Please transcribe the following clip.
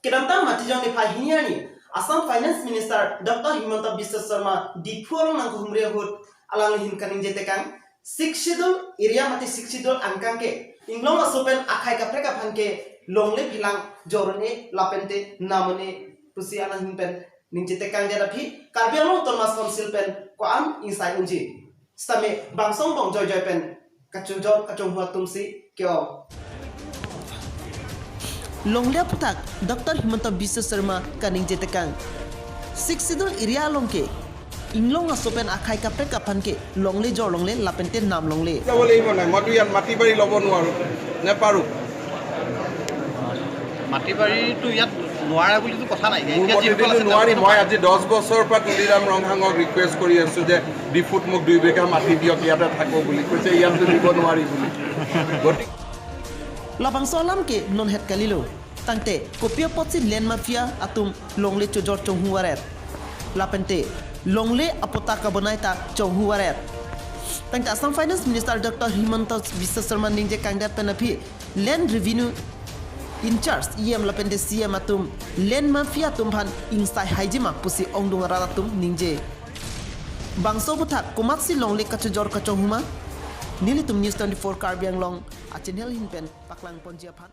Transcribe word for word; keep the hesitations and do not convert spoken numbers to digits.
Kedamtang Matijong niphai hini arni Assam Finance Minister Doctor Himanta Biswa Sarma Diphu along nangkehumri ahut alangli ahin kaningje tekang, Sixth Schedule area mate Sixth Schedule angkang ke inglong aso pen akhei kaprek aphan ke longle phelang jor un-e lapente nam un-e pusi alangli ahin pen ningje tekangdet aphi Karbi Anglong Autonomous Council pen ko-an ingsai unji. Sitame bangso angbong joijoi pen kachojor kachonghu atum si ke-ong. Longle aphuthak Doctor Himanta Biswa Sarma kaningje tekang, Sixth Schedule area along ke inglong aso pen akhei kaprek aphan ke longle jor longle lapente nam longle. যাব লাগিব নাই? মইতো ইয়াত মাটি বাৰী ল'ব নোৱাৰো, নেপাৰো। মাটি বাৰীটো ইয়াত নোৱাৰা বুলিতো কথা নাই। মোৰ এতিয়া মতেদি যিসকল আছে নোৱাৰিম। তেওঁলোকেতো মই আজি দহ বছৰৰ পৰা তুলিৰাম ৰংহাঙক ৰিকুৱেষ্ট কৰি আছো যে ডিফুত মোক দুই বিঘা মাটি দিয়ক, ইয়াতে থাকো বুলি কৈছে, ইয়াততো দিব নোৱাৰি বুলি। গতিকে Labangso alam ke non het kalilo. Tangte kopi apotsi land mafia atum longle chojor chonghu varet, lapente longle apatta kabonai ta chonghu varet. Tangte Assam Finance Minister Doctor Himanta Biswa Sarma ningje kangdet pen aphi Land Revenue in-charge E M lapente C M atum land mafia atum aphan ingsai haiji ma pusi ongdung arat atum ningje. Bangso aphuthak komatsi longle kachojor kachonghu ma? Nelitum News twenty-four Karbi Anglong a channel ahin pen paklang ponji aphan.